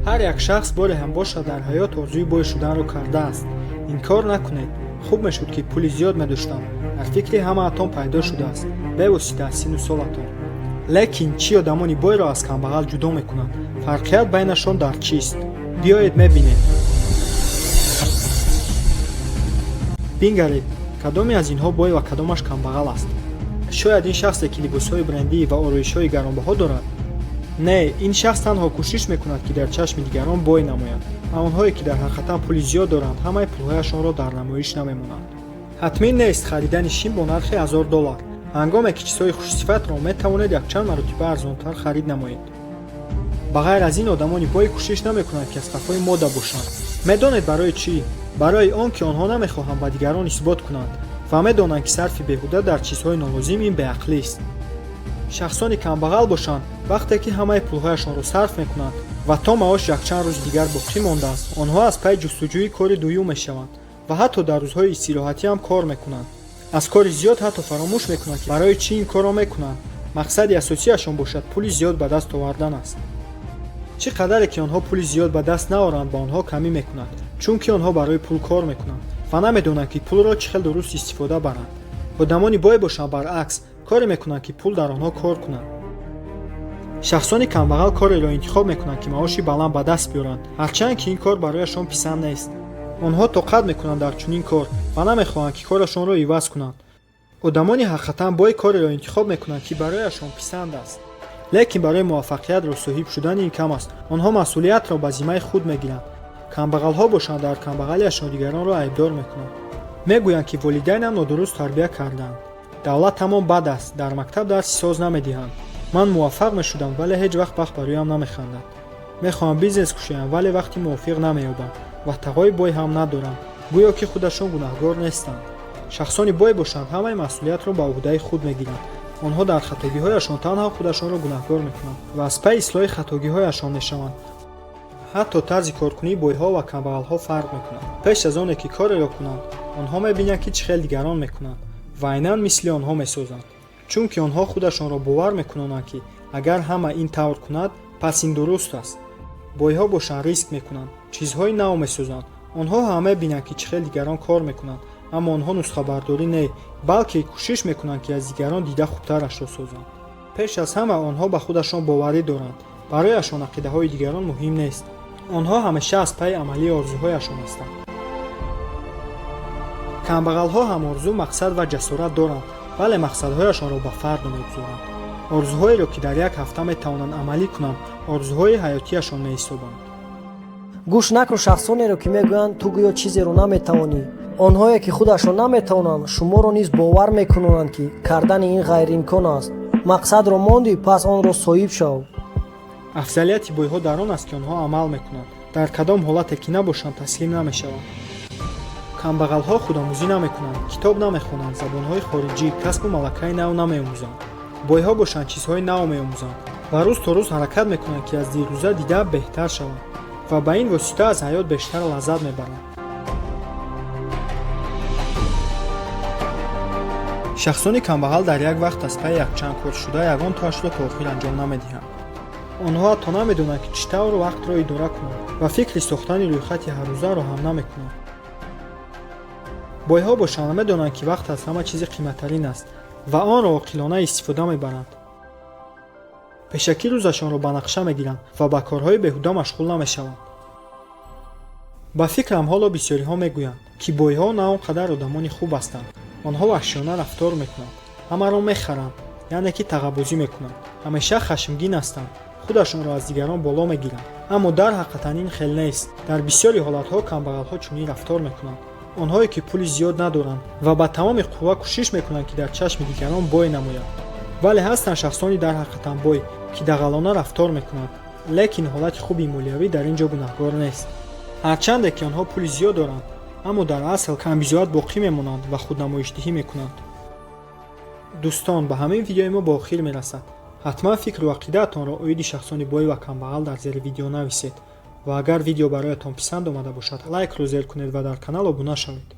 Ҳар як шахс боре ҳам бошад дар ҳаёт орзуи бой шуданро кардааст. Инкор накунед, хуб мешуд, ки пули зиёд медоштам. Дар фикри ҳамаатон пайдо шудааст, бевосита аз синну солатон. Лекин чӣ одамони бойро аз камбағал ҷудо мекунад? Фарқият байнашон дар чист? Биёед мебинем. Бингаред, кадоме аз инҳо бой ва кадомаш камбағал аст. Шояд ин шахсе, ки либосҳои брендӣ ва ороишҳои гаронбаҳо дорад? Не, ин шахс танҳо кӯшиш мекунад, ки дар чашми дигарон бой намояд. Ва онҳое, ки дар ҳақиқатан пули зиёд доранд, ҳамаи пулҳояшонро дар намоиш намемонанд. Ҳатмӣ нест харидани шим бо нархи 1000 доллар, ҳангоме ки чизҳои хушсифатро метавонед якчанд маротиба арзонтар харид намоед. Ба ғайр аз ин, одамони бой кӯшиш намекунанд, ки аз қафои мода бошанд. Медонед барои чӣ? Барои он ки онҳо намехоҳанд ба дигарон исбот кунанд ва медонанд, ки сарфи беҳуда дар чизҳои нолозим ин беақлист. Шахсони камбағал бошанд, вақте ки ҳамаи пулҳояшонро сарф мекунанд ва то маош якчанд рӯзи дигар боқӣ мондааст, онҳо аз пайи ҷустуҷӯи кори дуюм мешаванд ва ҳатто дар рӯзҳои истироҳатӣ ҳам кор мекунанд. Аз кори зиёд ҳатто фаромӯш мекунанд, ки барои чӣ ин корро мекунанд. Мақсади асосиашон бошад пули зиёд ба даст овардан аст. Чӣ қадаре ки онҳо пули зиёд ба даст наоранд, ба онҳо камӣ мекунад, чунки онҳо барои пул кор мекунанд ва намедонанд, ки пулро чӣ хел дуруст истифода баранд. Одамони бой бошанд, баръакс, коре мекунанд, ки пул дар онҳо кор кунад. Шахсони камбағал кореро интихоб мекунанд, ки маоши баланд ба даст биёранд, ҳарчанд ки ин кор барояшон писанд нест. Онҳо тоқат мекунанд дар чунин кор ва намехоҳанд, ки корашонро иваз кунанд. Одамони ҳақиқатан бой кореро интихоб мекунанд, ки барояшон писанд аст. Лекин барои муваффақиятро соҳиб шудан ин кам аст. Онҳо масъулиятро ба зиммаи худ мегиранд. Камбағалҳо бошанд, дар камбағалиашон дигаронро айбдор мекунанд. Мегӯянд, ки волидайнам нодуруст тарбия кардаанд, давлатамон бад аст, дар мактаб дарси соз намедиҳанд, ман муваффақ мешудам, вале ҳеҷ вақт бахт ба рӯям намехандад, мехоҳам бизнес кушоям, вале вақти мувофиқ намеёбам ва тағои бой ҳам надорам. Гӯё ки худашон гунаҳгор нестанд. Шахсони бой бошанд, ҳамаи масъулиятро ба ӯҳдаи худ мегиранд. Онҳо дар хатогиҳояшон танҳо худашонро гунаҳгор мекунанд ва аз пайи ислоҳи хатогиҳояшон мешаванд. Ҳатто тарзи коркунии бойҳо ва камбағалҳо фарқ мекунад. Пеш аз оне ки кореро кунанд, онҳо мебинанд, ки чӣ хел дигарон мекунанд ва айнан мисли онҳо месозанд, чунки онҳо худашонро бовар мекунонанд, ки агар ҳама ин тавр кунад, пас ин дуруст аст. Бойҳо бошанд, риск мекунанд, чизҳои нав месозанд. Онҳо ҳам мебинанд, ки чӣ хел дигарон кор мекунанд, аммо онҳо нусхабардорӣ не, балки кӯшиш мекунанд, ки аз дигарон дида хубтарашро созанд. Пеш аз ҳама онҳо ба худашон боварӣ доранд. Барояшон ақидаҳои дигарон муҳим нест. Онҳо ҳамеша аз пайи амалии орзуҳояшон ҳастанд. Камбағалҳо ҳам орзу, мақсад ва ҷасорат доранд, вале мақсадҳояшонро ба фардо мегузоранд. Орзуҳоеро, ки дар як ҳафта метавонанд амалӣ кунанд, орзуҳои ҳаётияшон меҳисобанд. Гӯш накун шахсонеро, ки мегӯянд, ту гӯё чизеро наметавонӣ. Онҳое, ки худашон наметавонанд, шуморо низ бовар мекунонанд, ки кардани ин ғайриимкон аст. Мақсадро мондӣ, пас онро соҳиб шав. Афзалияти бойҳо дар он аст, ки онҳо амал мекунанд. Дар кадом ҳолате ки набошанд, таслим намешаванд. Камбағалҳо худомӯзӣ намекунанд, китоб намехонанд, забонҳои хориҷӣ, касбу малакаи нав намеомӯзанд. Бойҳо бошанд, чизҳои нав меомӯзанд ва рӯз то рӯз ҳаракат мекунанд, ки аз дирӯза дида беҳтар шаванд ва ба ин восита аз ҳаёт бештар лаззат мебаранд. Шахсони камбағал дар як вақт аз пайи якчанд кор шуда, ягон тоашро то охир анҷом намедиҳанд. Онҳо ҳатто намедонанд, ки чӣ тавр вақтро идора кунанд ва фикри сохтани рӯйхати ҳаррӯзаро ҳам намекунанд. Бойҳо бошанд, медонанд, ки вақт аз ҳама чизи қиматтарин аст ва онро оқилона истифода мебаранд. Пешакӣ рӯзашонро ба нақша мегиранд ва ба корҳои беҳуда машғул намешаванд. Ба фикрам, ҳоло бисёриҳо мегӯянд, ки бойҳо на он қадар одамони хуб ҳастанд. Онҳо ваҳшиёна рафтор мекунанд, ҳамаро мехаранд, яъне ки тағаббузӣ мекунанд, ҳамеша хашмгин ҳастанд, худашонро аз дигарон боло мегиранд. Аммо дар ҳақиқатан ин хел нест. Дар бисёри ҳолатҳо камбағалҳо чунин рафтор мекунанд. Онҳое, ки пули зиёд надоранд ва ба тамоми қувва кӯшиш мекунанд, ки дар чашми дигарон бой намоянд. Вале ҳастанд шахсони дар ҳақиқатан бой, ки дағалона рафтор мекунанд, лекин ҳолати хуби молиявӣ дар ин ҷо гунаҳгор нест. Ҳарчанде ки онҳо пули зиёд доранд, аммо дар асл камбизоат боқӣ мемонанд ва худнамоишдиҳӣ мекунанд. Дӯстон, ба ҳамин видеои мо ба охир мерасад. Ҳатман фикру ақидаатонро оиди шахсони бой ва камбағал дар зери видео нависед ва агар видео бароятон писанд омада бошад, лайкро зер кунед ва дар канал обуна шавед.